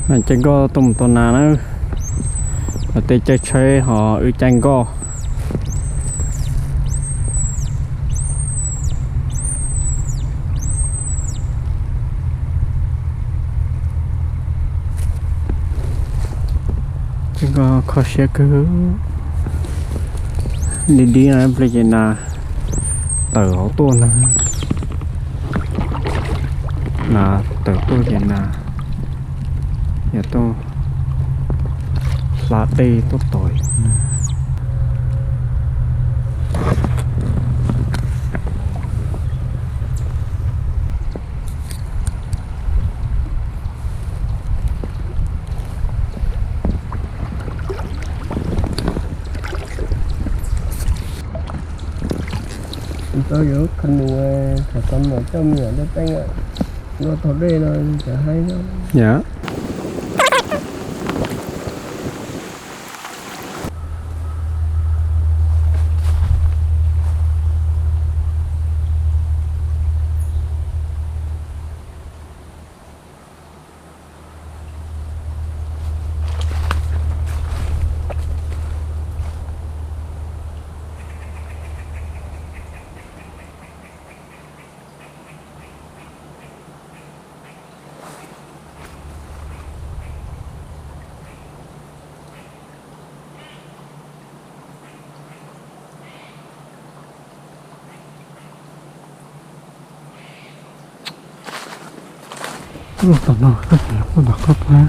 Caij nkoj tuaj mus tau nas na, tej caij tsheb ho wb caij nkoj. Caij nkoj kho siab kawg. Dib dib no ib pliag ces nas tawm hauv tuaj ntag. Nas tawm tuaj ces nas yog tuaj hla dej tuaj tos. Tau yuav kha nus, thaum tau mam coj me nyuam tej teeb, nkoj tog dej no cov haib no. Yog. Lub tom no, tom qab pab.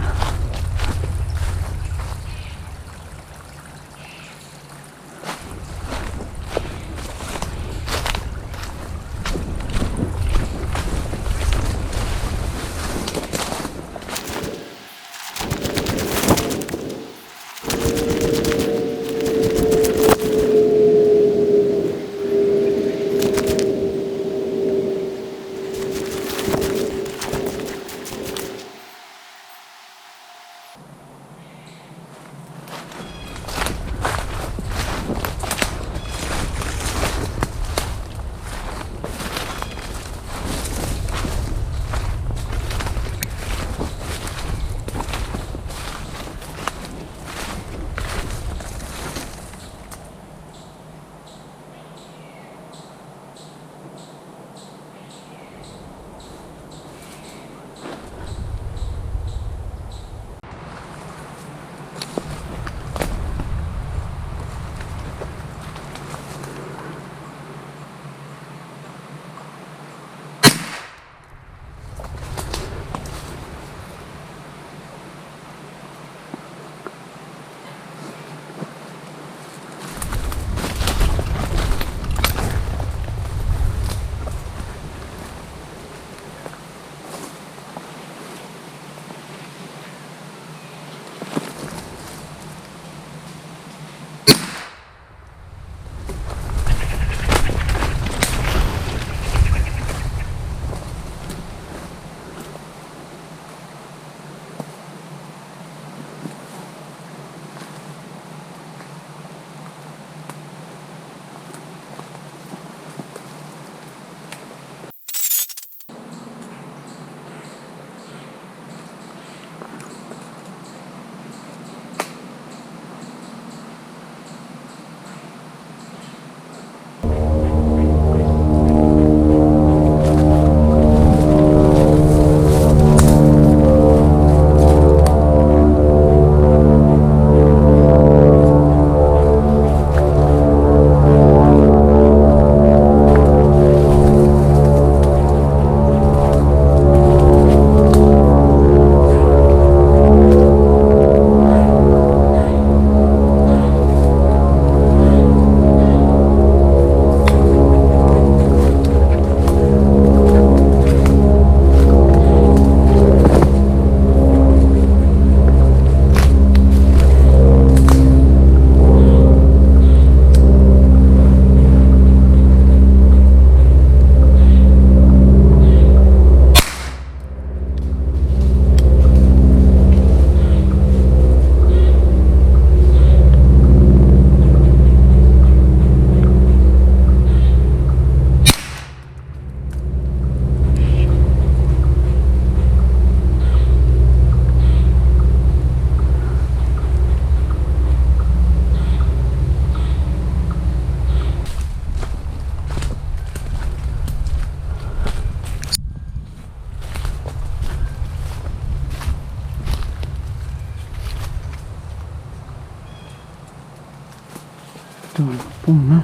Tus poob na.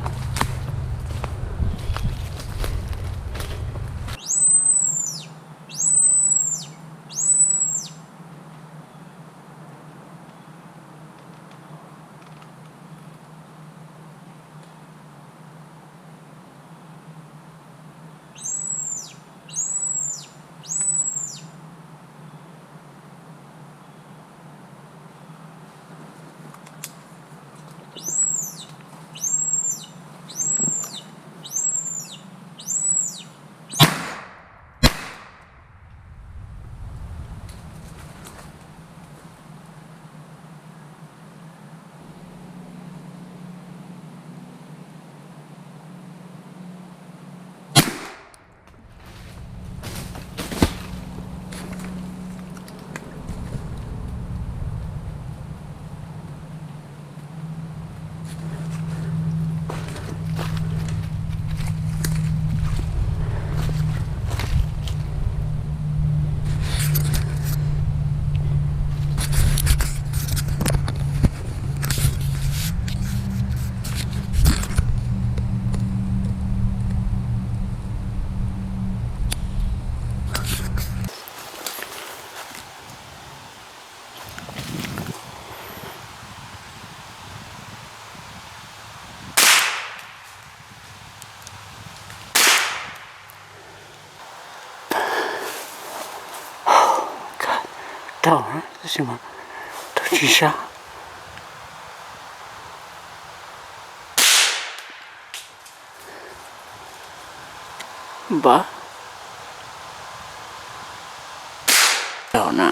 Raug tab sis mas raug tsis sab. Npam. Raug na.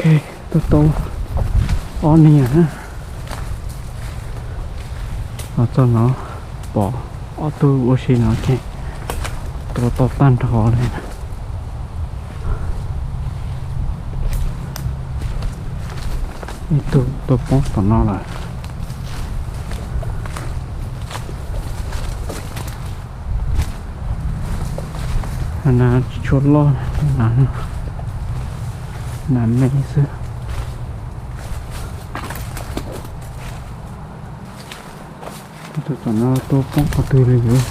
Ok, tua tau ob niag na. Los txog no pom ob tug ua si no ces tua tau tag nrho li. Ib tug tua poob tom no lawm. Nav tsis tshua loj, nav, nav me xwb. Tus tom no tua poob qhov twg li lawm?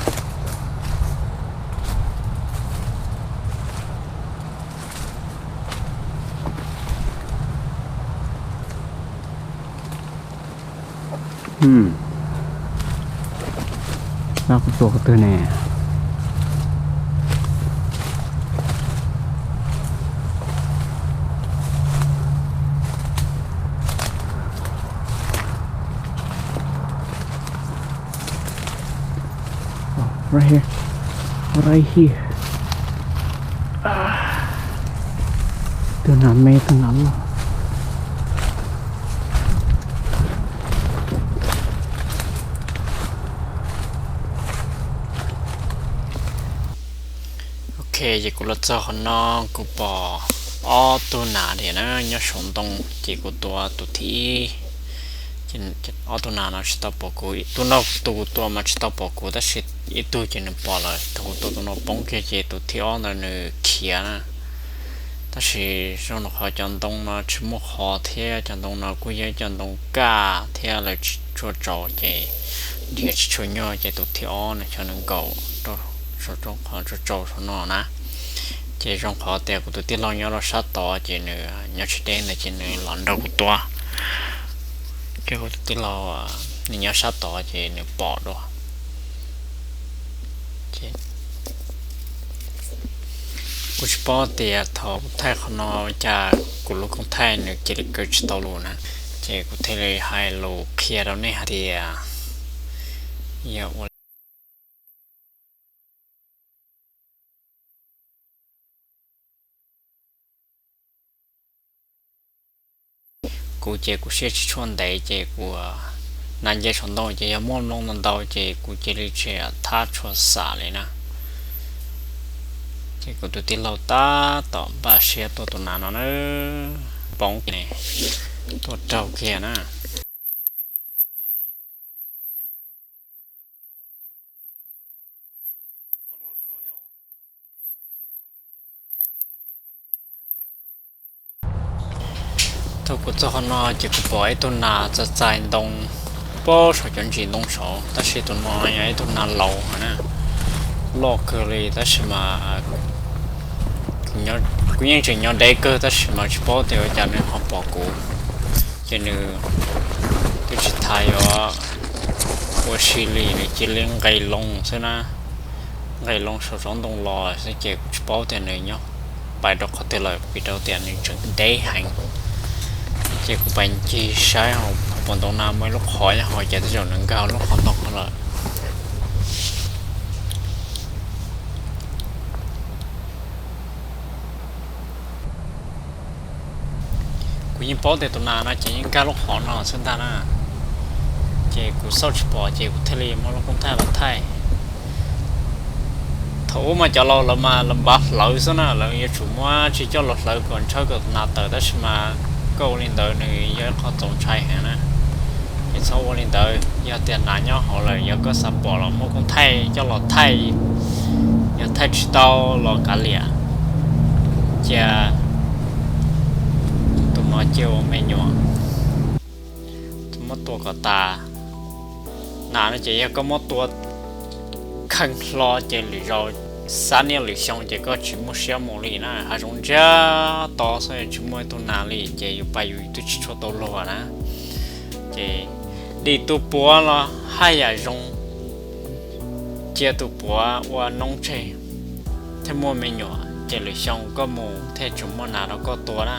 Nab, kuv tua qhov twg ne? Right here. Right here. Tus nav me, tus nav loj. Ok, ces kuv los txog qhov no, kuv pom ob tug nav diam na nyob saum ntoo, ces kuv tua tus thib ib. Ob tug nav no tsis tau pom kuv, tus no tus kuv tua mas tsis tau pom kuv, tab sis ib tug ces nws pom lawm. Thaum kuv tua tus no poob kiag ces tus thib ob ntawd nws khiav na. Tab sis zoo li qhov cov ntoo no tsis muaj qhov thiab, cov ntoo no kuj yog cov ntoo kaj thiab lawv tsis tshua tsaus ces nrhiav tsis tshua nyuaj, ces tus thib ob nws xyov nws nkaum rau saum qhov tsaus tsaus saum no na. Ces zoo qhov tias kuv tus tij laug nyob rau sab tod ces nws nyob tsis deb ntawd ces nws los nrog kuv tua. Ces kuv tus tij laug nws nyob sab tod ces nws pom dua. Kuv tsis paub tias thaum kuv thaij qhov no cas kuv lub koom thaij nws cia li kaw tsis tau lus na, ces kuv thiaj li hais lus qhia rau nej hais tias yog ua kuv ces kuv siab tsis tshua ntev ces kuv na nce saum ntoo ces yog muaj nplooj ntau ntau ces kuv cia li tsis thab tshua xam li na. Ces kuv tus tij laug tab tom npaj siab tua tus nas no na, poob ne, tua raug kiag na. Txog qhov no ces kuv pom ib tug nas txais txais ntoo pab saum cov ntsis ntoo saud, tab sis tus no yog ib tug nas laus na, loj kawg li, tab sis mas kuv yeej tseem nyob deb kawg tab sis mas tsis paub tias ua cas nws ho pom kuv, ces nws twb tsis tas yuav ua si li, nws cia li nqes loo xwb na, nqes loo saum tsob ntoo los xwb ces kuv tsis paub tias nws nyob pais rau qhov twg lawm vim rau tias nws tseem deb heev. Ces kuv pais ncig saib hauv paus ntoo na muaj ib lub qhov nyob hauv ces tej zaum nws nkag lub qhov ntoo no lawm. Kuv yeej paub tias tus nas no ces yeej nkag lub qhov no xwb ntag na, ces kuv xauj tsis pom ces kuv thiaj li muab lub koob thaij los thaij. Thaum ub mas cov laus lawv mas lawv npav hlawv xwb na, lawv yuav tsum muab tsi coj los hlawv kom ntshaw kom nas tawm, tab sis mas koj ua li ntawd nws yog ib qho txaus ntshai heev na. Ces txhob ua li ntawd, yog tias nas nyob hauv lawm yog koj xav pom los muab koob thaij coj los thaij, yog thaij tsis tau los kav liam, cia tus no cia ua me nyuam, muab tua kom tas. Nas no ces yog koj muab tua kheej hlo ces lwm zaus xab niaj lwm xyoo ces koj tsis muaj siab mus li na, hav zoov ntsiag to xwb tsis muaj ib tug nas li ces yus pais yus twb tsis tshua tau luag na. Ces dim tus puav los haj yam zoo, cia tus puav ua noob tseg thiaj muaj me nyuam ces lwm xyoo koj mus thiaj tseem muaj nas rau koj tua na.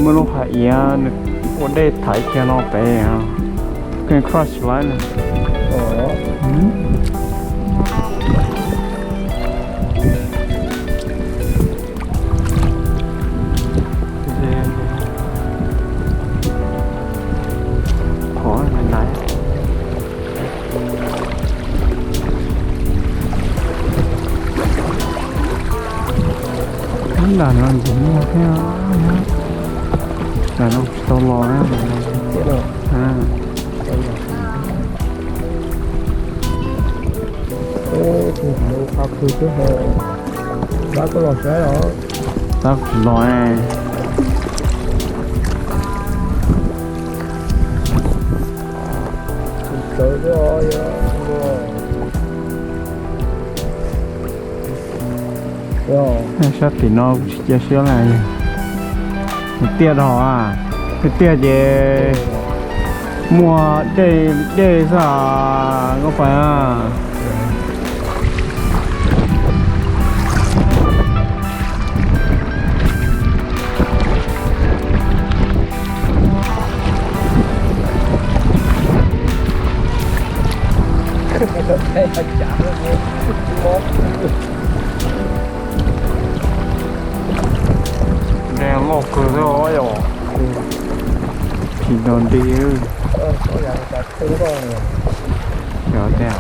Muaj lub hav iav nws ua dej thaiv kiag no pem, Candy Crush lawm na. Qhov na, ntawm no ntxim muaj thiab, ntawm no tsis tau los na. Tab kuv los. Sab tim no kuv tsis cia siab lawm. Tiaj dhau, tiaj tiaj ces muaj dej, dej xwb koj pais. Dej loj kawg thiab os yom. Tsis nto nti. Yog tias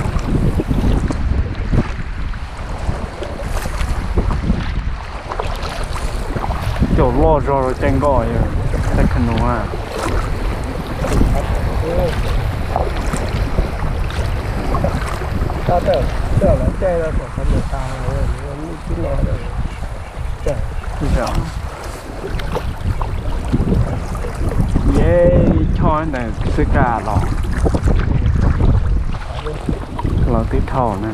cov loj zog rau caij nkoj yog caij kha nus a. Yej choj ntawm xwb kaj los los twb dhau na.